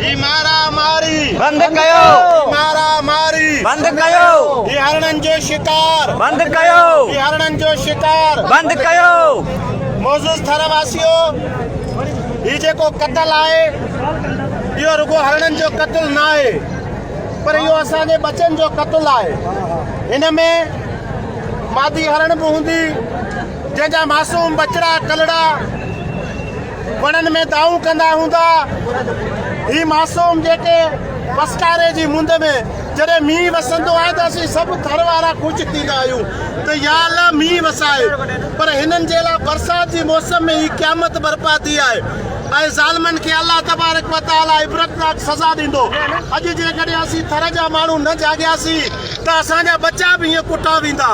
هي مارا ماري بند ڪيو. مارا ماري بند ڪيو. هي هرڻن جو شڪار بند ڪيو. هي هرڻن جو شڪار بند ڪيو. معزز ٿر واسيو هي جيڪو قتل آهي اهو رڳو هرڻن جو قتل نه آهي پر اهو اسان جي ٻچن جو قتل آهي. هن ۾ مادي هرڻ به هوندي جنهن جا معصوم ٻچڙا ڪلڙا وڻن ۾ دانهون ڪندا هوندا. هي معصوم جيڪي وسڪاري جي مند ۾ جڏهن مينهن وسندو آهي ته اسين سڀ ٿر وارا خوش ٿيندا آهيون ته يا الله مينهن وسائي پر هنن جي لاء برسات جي موسم ۾ هي قيامت برپا ٿي آهي ۽ ظالمن کي الله تبارڪ و تعالي عبرتناڪ سزا ڏيندو. اڄ جيڪڏهن اسين ٿر جا ماڻهو نه جاڳياسين ته اسان جا ٻچا به هيئن ڪٽا ويندا.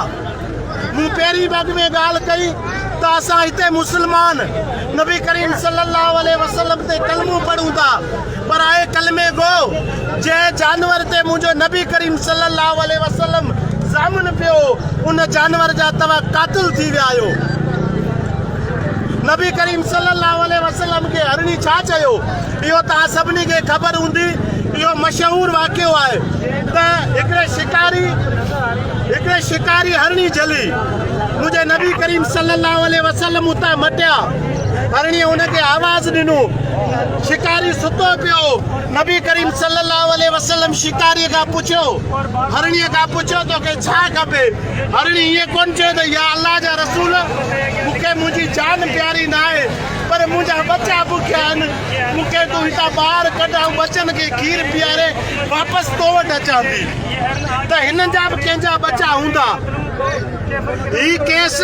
مون پهرين به اڳ ۾ ڳالهه ڪئي ته اسان هتي مسلمان نبي ڪريم صلي الله عليه وسلم تي ڪلمو پڙهون ٿا پر آهي ڪلمي گو جنهن جانور تي منهنجو نبي ڪريم صلي الله عليه وسلم ضامن پيو هو ان جانور جا توهان قاتل ٿي ويا آهيو. نبي ڪريم صلي الله عليه وسلم کي هرڻي ڇا چيو اهو توهان سڀني کي خبر هوندي اهو مشهور واقعو آهي ته هڪڙي شڪاري هڪڙي شڪاري هرڻي جهلي. منهنجي نبي ڪريم صلي الله عليه وسلم اتان مٽيا. هرڻيء ان کي آواز ڏنو. شڪاري ستو پيو هو. نبي ڪريم صلي الله عليه وسلم شڪاريء کان پڇيو، هرڻيء کان پڇيو توکي ڇا کپي؟ هرڻي ائين ڪونه چيو ته يا الله جا رسول! مون کي منهنجي جان پياري ناهي، پر منهنجا ٻچا بکيا آهن. مون کي تون هتان ٻاهر ڪڍ، آئون ٻچن کي کير پياري واپس تو وٽ اچان ٿي. ته هنن جا به ڪنهن جا ٻچا هوندا. هي ڪيس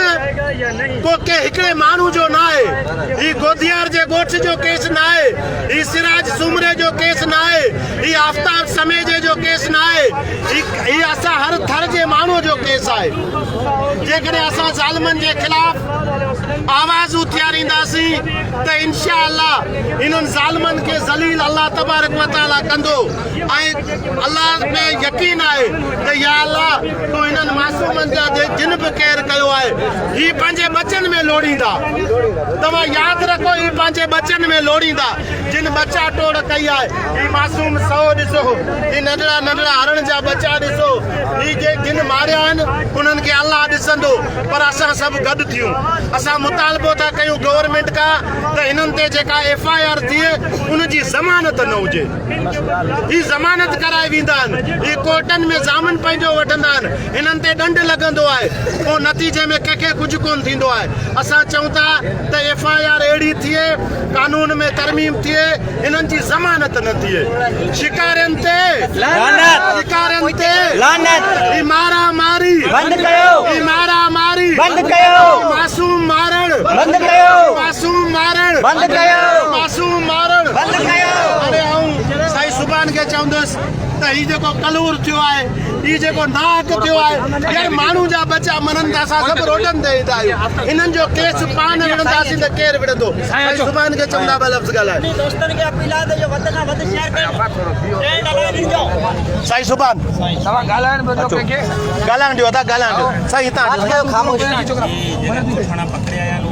ڪو ڪنهن هڪڙي ماڻهو جو ناهي. هي گوديار جي ڳوٺ جو ڪيس ناهي. هي سراج سومري جو ڪيس ناهي. هي آفتاب سميجي جو ڪيس ناهي. هي اسان هر ٿر جي ماڻهو جو ڪيس آهي. جيڪڏهن اسان ظالمن جي خلاف آواز اٿيارينداسين ته انشاء الله انهن ظالمن کي ذليل الله تبارڪ وتعاليٰ ڪندو. ۽ الله ۾ يقين آهي ته يا الله تون هنن معصومن جا جن به قهر ڪيو آهي هي پنهنجي ٻچن ۾ لوڙيندا توهان ياد رکو هي پنهنجي ٻچن ۾ لوڙيندا جن ٻچا ٽوڙ ڪئي آهي هي معصوم سو ڏسو هي ننڍڙا ننڍڙا هرڻ جا ٻچا ڏسو هي جي جن ماريا آهن انهن کي الله ڏسندو پر اسان سڀ گڏ ٿيون اسان مطالبو ٿا ڪيون گورنمينٽ کان ته هنن تي جيڪا ايف I R ٿئي ان جي ضمانت نه هجي. هي ضمانت ڪرائي ويندا آهن، هي ڪورٽن ۾ ضامن پنهنجو وٺندا آهن، هنن تي ڏنڊ لڳندو آهي، پوء نتيجي ۾ ڪنهن کي ڪجهه ڪونه ٿيندو آهي. اسان چئون ٿا ته ايف I R اهڙي ٿئي، قانون ۾ ترميم ٿئي، هنن جي ضمانت نه ٿئي. شڪارين تي لعنت، شڪارين تي لعنت، هي مارا ماري بند ڪيو، هي مارا ماري بند ڪيو، هي معصوم مارڻ بند ڪيو، معصوم مارڻ بند ڪيو، معصوم مارڻ بند ڪيو. هاڻي آئون سائين سبحان کي چوندس ته هي جيڪو ڪلور ٿيو آهي هي جيڪو ناحق ٿيو آهي يار ماڻهو جا ٻچا مرن ٿا اسان سڀ روڊن تي ايندا آهيون انهن جو ڪيس پاڻ وڙهنداسين ته ڪير وڙهندو سائين سبحان کي چوندا ٻه لفظ ڳالهائي. دوستن کي اپيل آهي ته اهو وڌ کان وڌ شيئر ڪن ٽرينڊ هلائي ڏجو. سائين سبحان توهان ڳالهائڻ به ڏيو ڪنهن کي. ڳالهائڻ ڏيو ادا ڳالهائڻ ڏيو سائين هتان اچو. خاموش. جڏهن ڳوٺاڻا پڪڙيا ويا آهن.